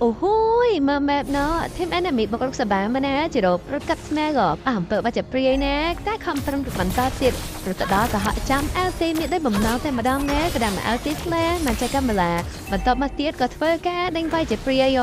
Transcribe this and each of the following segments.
អូហូយមើល map ណោះ team enemy បុករកសបាមកណាជីរ៉ូរត់កាត់ស្មែកអះអំពើបាច់ជាព្រាយណាតែខំប្រឹងបន្តទៀតរត់ទៅដល់ក៏ហក់ចាំ LC មានដូចបំណងតែម្ដងណាក៏ដាក់មក LC Flare មកចែកកាមេឡាបន្ទាប់មកទៀតក៏ធ្វើការដេញវាយជាព្រាយ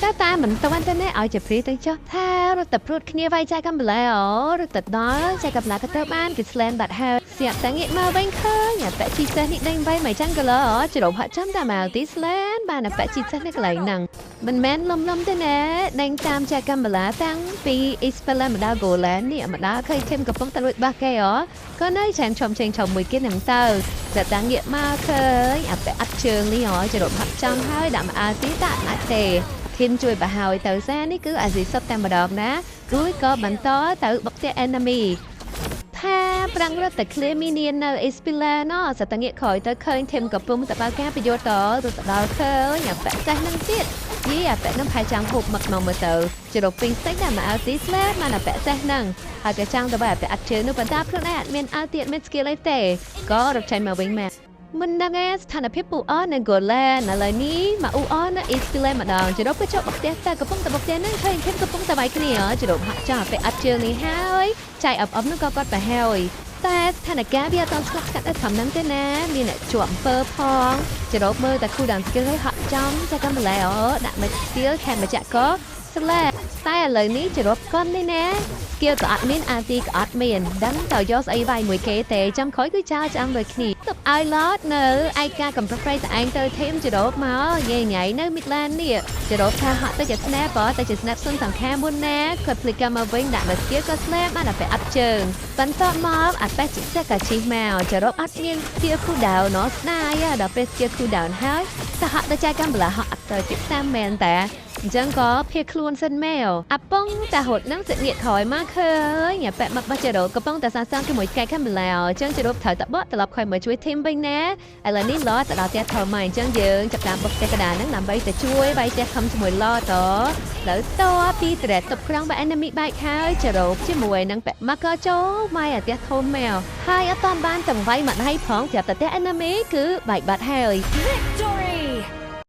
តែតាមមិនតាន់ទេណាឲ្យជាព្រាយទៅចុះថារត់តែព្រួតគ្នាវាយចែកកាមេឡាអូរត់ទៅដល់ចែកកាមេឡាក៏ទៅបានគេ slam បាត់ហើយស្រាប់តែងាកមកវិញឃើញអាប៉ជីសេះនេះដេញវាយមកចាំងកលោជ្រោបហាក់ចាំតែមកទី slam បានអាប៉ជីសេះនៅកន្លែងហ្នឹងមិនមែនលំលំទេណាដេញតាមចែកកាមេឡាតាំងពី Isabella មកដល់ Golan នេះមកដល់ឃើញ team កំពុងតែលួចបាសគេអូក៏នៅឆាំឆុំឆេងឆុំមួយគេនឹងទៅតែតាំងងាកមកឃើញអាប៉អត់ជើងនេះអូជ្រោបហាក់ចាំហើយដាក់មកអាទីតាអត់ទេធីមជួយប្រហើយទៅសានេះគឺអាស៊ីសុបតែម្ដងណារួចក៏បន្តទៅបុកផ្ទះ enemy ថាប្រាំងរត់តែ clear minion នៅ Espila ណោះសតងាកក្រោយទៅឃើញ team កំពុងតែបើកការប្រយុទ្ធតរត់ទៅដល់ឃើញអាប៉សេះនឹងទៀតយីអាប៉នឹងផែចាំងហូបមកម្ដងមើលទៅជ្រោកពីងស្តិចតែមក LC slap មកអាប៉សេះនឹងហើយក៏ចាំងទៅបើអាប៉អត់ជើងនោះប៉ុន្តែខ្លួនឯងអត់មាន ulti អត់មាន skill អីទេក៏រត់ចេញមកវិញមកមិនដឹងឯស្ថានភាពពូអនៅ Golan ឥឡូវនេះមកអ៊ូអនៅ Eastland ម្ដងជ្រោកក៏ចុះបុកផ្ទះតែកំពុងតែបុកផ្ទះហ្នឹងឃើញ team កំពុងតែវាយគ្នាជ្រោកហាក់ចោលពេលអត់ជើងនេះហើយចៃអបអបនោះក៏គាត់ប្រហើយតែស្ថានភាពវាអត់ស្ងប់ស្ងាត់ដល់ត្រឹមហ្នឹងទេណាមានអ្នកជាប់អំពើផងជ្រោកមើលតែ cooldown skill ឲ្យហាក់ចំតែកំប្លែអូដាក់មក skill ខែមកចាក់ក៏ slap តែឥឡូវនេះជ្រោកកុននេះណា skill ក៏អត់មាន ulti ក៏អត់មានដឹងតើយកស្អីវាយមួយគេទេចាំក្រោយគឺចោលចាំដូចគ្នាទុកឲ្យ Lord នៅឯកាកំប្រប្រៃតែឯងទៅ team ជ្រោកមកញ៉ៃញ៉ៃនៅ Midland នេះជ្រោកថាហក់ទៅជា snap ទៅជា snap សុនសង្ខាមុនណាគាត់ភ្លេចកម្មមកវិញដាក់មក skill ក៏ snap បានតែពេលអត់ជើងបន្ទាប់មកអាប៉េះជីសេះក៏ជិះមកជ្រោកអត់មាន skill cooldown ណោះស្ដាយដល់ពេល skill cooldown ហើយសហទៅចែកកម្មបលាហក់អត់ទៅទៀតតាមមែនតាអញ្ចឹងក៏ភៀសខ្លួនសិនមកអាពងតាហត់នឹងសិងាកក្រោយមកឃើញអាប៉ែមកបោះចរោកំពុងតែសាងសង់ជាមួយកែកាមេឡាអញ្ចឹងចរោត្រូវតែបកត្រឡប់ក្រោយមកជួយ team វិញណាឥឡូវនេះ Lord ទៅដល់ផ្ទះធំមកអញ្ចឹងយើងចាប់តាមបុកផ្ទះកណ្ដាលហ្នឹងដើម្បីទៅជួយវាយផ្ទះធំជាមួយ Lord តលើតពីត្រែតុបក្រុងបើ enemy បែកហើយចរោជាមួយនឹងប៉ែមកក៏ចូលមកអាផ្ទះធំមកហើយអត់តាមបានទាំងវាយមកដៃផងប្រាប់តែផ្ទះ enemy គឺបែកបាត់ហើយ។